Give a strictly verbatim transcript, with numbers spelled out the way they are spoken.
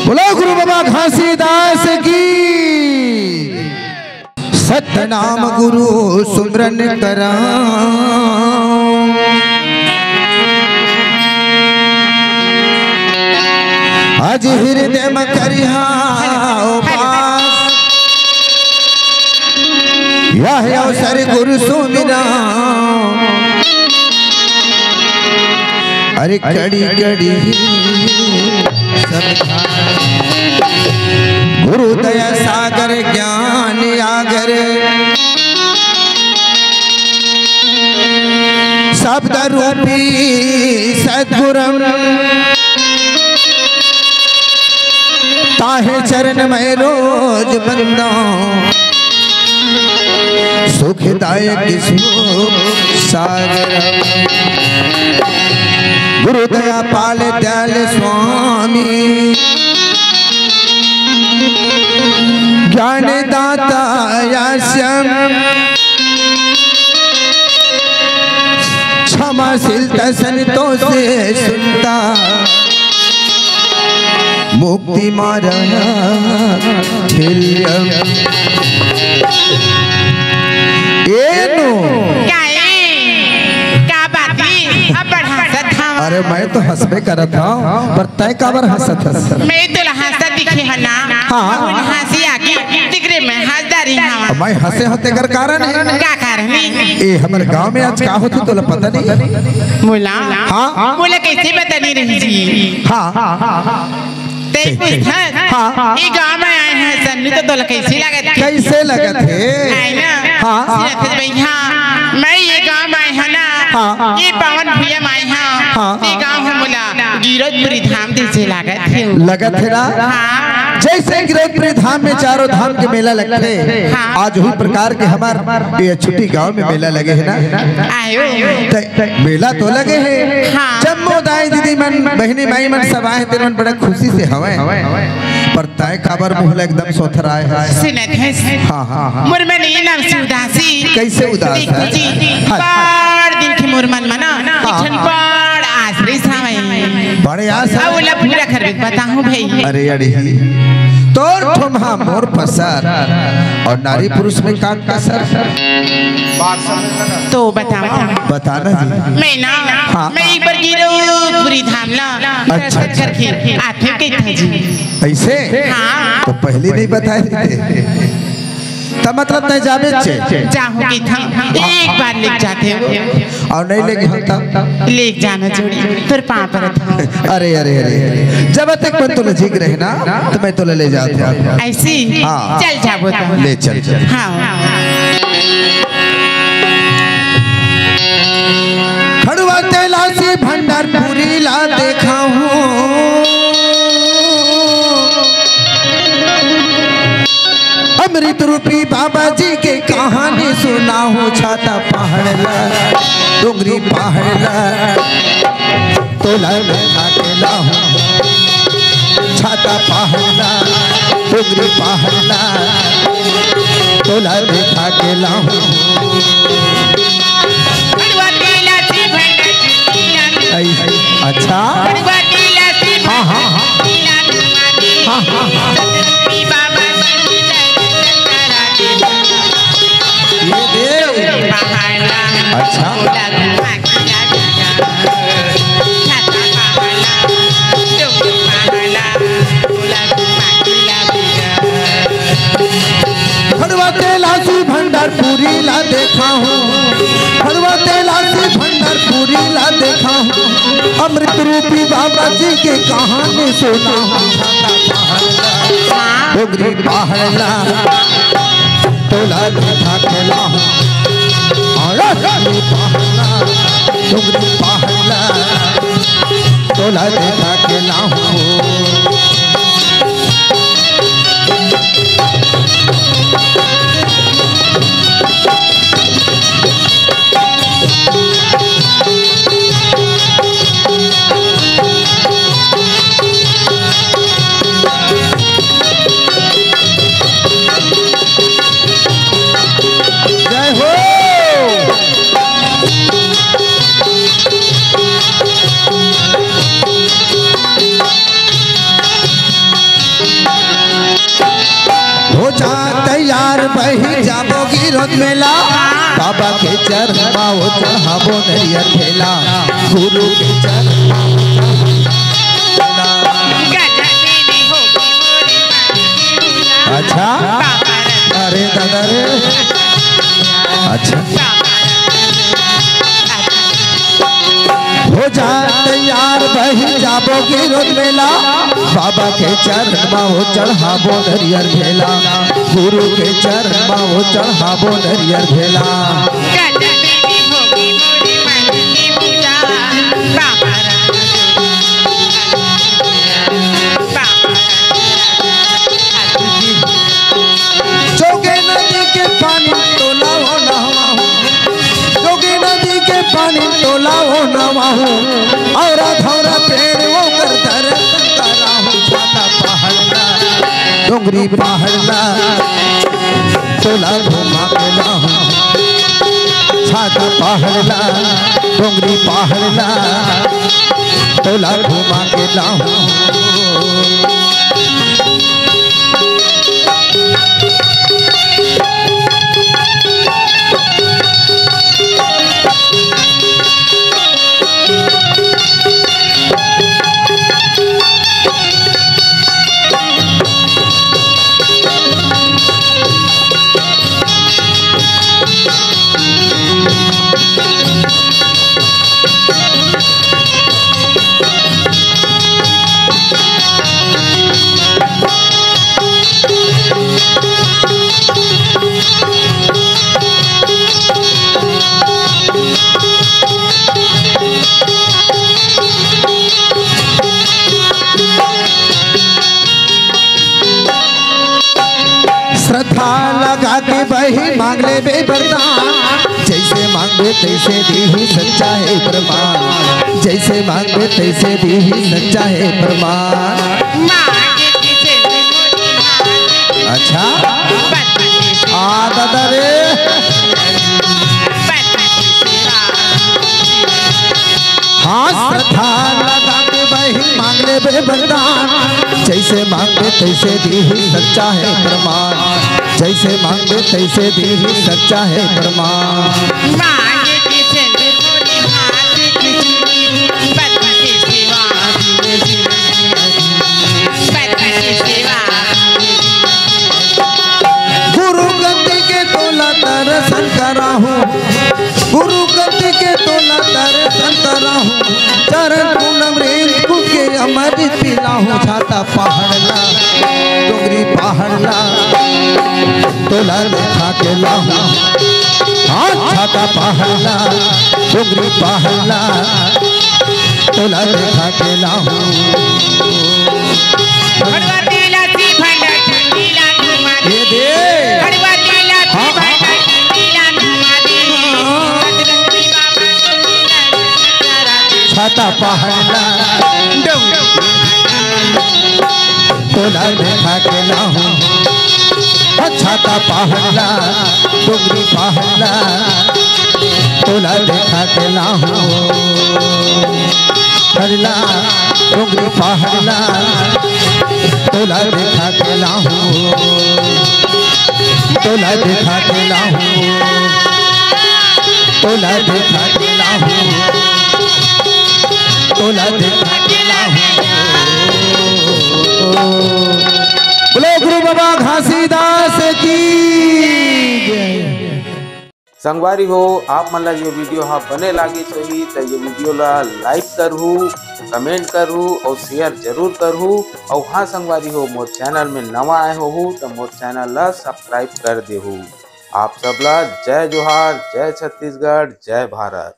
बोलो गुरु बाबा घासीदास की। सतनाम गुरु सुमरन करा, अज हृदय में करिहा उपास। यह अवसर गुरु सुमिरा, अरे कड़ी कड़ी समझा। गुरु दया सागर ज्ञान आगर, शब्द रूपी सद्गुरम, ताहे चरण में रोज बंदा। सुखदायक सुख सागर, गुरु दया पाल दयाल स्वामी, ज्ञान दाता या श्याम, क्षमाशील संतों से सुनता। मुक्ति मारा खेलियम। ए नो। का ए? का बात ए? अब बढ़ा सकत हव। अरे मैं तो हंसबे करत हव, पर तय काबर हंसत हस? मैं तो हंसत दिखे हव ना। हाँ। अब हंसी आके तिकरे में हंसदा रही हव। मैं हंसे हंस तेकर कारण हे। का कारण हे? ए हमर गांव में आज का होथे तोला पता नहीं? मोला? हाँ। मोला कैसे पता नहीं रही जी? हाँ। तैं पूछत हस, हाँ। ए गांव में आए हस, सन्नू तो तोला कैसे लगत हे? कैसे लगत हे? आए ना? हाँ। सिरत भैया, मैं ए गांव में आए हव ना, हाँ। ए पावन भुइयां में आए हव, हाँ। ए गांव ह मोला गिरौदपुरी धाम जैसे लागत हे। लगत हे ना? हाँ। जैसे गिरौदपुरी धाम में चारों धाम के मेला लगथे, हाँ। आज उही प्रकार के हमर ए अछूटी गांव में मेला लगे हे ना? आयो। त मेला तो लगे हे। हाँ। जम्मो दाई दीदी मन, बहिनी माई मन सब आए हे, तेन मन बड़ा खुशी से हवय। पर तैं काबर मुंह ला एकदम सोथराए हस? सुनत हस? हाँ, हाँ, हाँ। मोर मन ए नाम से उदासी। कैसे उदास हे? देखो जी, हाँ। बड़ दिन के मोर मन म ना, हाँ। एक ठन बड़ आस रिहिस हवय। बड़े आस हे? अउ ओला पूरा करबे बताहूँ भई। अरे अड़ही, तोर ठोम्हा मोर पसर, अउ नारी पुरुष में का कसर? तो बताओ। बता ना जी। मैं ना, हाँ। मैं एक बार गिरौदपुरी धाम ला अच्छा, दर्शन अच्छा। करके आथे कहिथों जी। ऐसे? हाँ। तो पहले नहीं बताए देते। त मतलब तैं जाबे चे? जाहूँ कहिथों, एक बार लेके जाथे। अउ नहीं लेके हव त? लेके जाना जोड़ी, तोर पाँव परत हँव। अरे, अरे, अरे, अरे। जब तक मैं तोला जीक रहे ना, त मैं तोला ले जात हँव। ऐसी? हाँ। चल जाबो त। ले चल, चल। हाँ। खड़वा तेलासी भंडारपुरी ला देखाहूँ। अमृत रूपी बाबा जी के कहानी सुनाहूँ। छाता पहाड़ ला, डोंगरी पहाड़ ला, तोला में थाके लाहूँ। छाता पहाड़ ला, डोंगरी पहाड़ ला, तोला में थाके लाहूँ। ऐ-, अच्छा। हाँ, हाँ, हाँ। हाँ, हाँ, हाँ। ये देव। अच्छा। खड़वा तेलासी भंडारपुरी ला देखाहूँ। खड़वा तेलासी भंडारपुरी ला देखाहूँ। अमृत रूपी बाबा जी के कहानी सुनाहूँ। डोंगरी पहाड़ ला, तोला देखा के लाहूँ। अरे डोंगरी पहाड़ ला, डोंगरी पहाड़ ला, तोला देखा के लाहूँ। मेला, बाबा के चरण मा वो चढ़ाबो नरियर भेला, गुरु के चरण मा वो चढ़ाबो नरियर भेला। अच्छा, अरे दादा रे, अच्छा। हो जा तैयार, बही जाबो गिरोध मेला, बाबा के चरण मा वो चढ़ाबो नरियर भेला, गुरु के चरण मा वो चढ़ाबो नरियर भेला। जोगे नदी के पानी तोला हो नहवाहूँ, जोगे नदी के पानी तोला हो नहवाहूँ, औरा धौरा पेड़ ओकर दर्शन कराहूँ। छाता पहाड़ ला, डोंगरी पहाड़ ला, तोला घुमा के लाहूँ। छाता पहाड़ ला, डोंगरी पहाड़ ला, तोला घुमा के लाहूँ। श्रद्धा लगा के बही मांग लेबे वरदान, जैसे मांगबे तैसे दीही सच्चा हे प्रमाण, जैसे मांगबे तैसे दीही सच्चा हे प्रमाण। अच्छा, आ दादा रे। हाँ, श्रद्धा लगा के बही मांग लेबे वरदान, जैसे मांगबे तैसे दीही सच्चा हे प्रमाण, जैसे मांगबे तैसे दीही सच्चा हे प्रमाण। गुरु गति के तोला दर्शन कराहूँ, गुरु गति के तोला दर्शन कराहूँ, चरण पूनम रेंद कुके अमृत पिलाहूँ। छाता पहाड़ ला, डोंगरी पहाड़ ला, तोला देखा के लाहूँ। हाँ, छाता पहाड़ ला, डोंगरी पहाड़ ला, तोला देखा के लाहूँ। ये दे। हाँ, हाँ। छाता पहाड़ ला, डोंगरी तोला देखा के लाहूँ। छाता पहाड़ ला, डोंगरी पहाड़ ला, तोला देखा के लाहूँ। पहाड़ ला, डोंगरी पहाड़ ला, तोला देखा के लाहूँ, तोला देखा के लाहूँ, तोला देखा के लाहूँ, तोला देखा के लाहूँ। बोलो गुरु बाबा घासीदास की जय। संगवारी हो, आप मन ला ये video हा बने लागिस होही त ये video ला like करहू, comment करहू और share जरूर करहू। और हाँ संगवारी हो, मोर channel में नवा आए होहू त मोर channel ला subscribe कर देहू। आप सब ला जय जोहार, जय छत्तीसगढ़, जय भारत।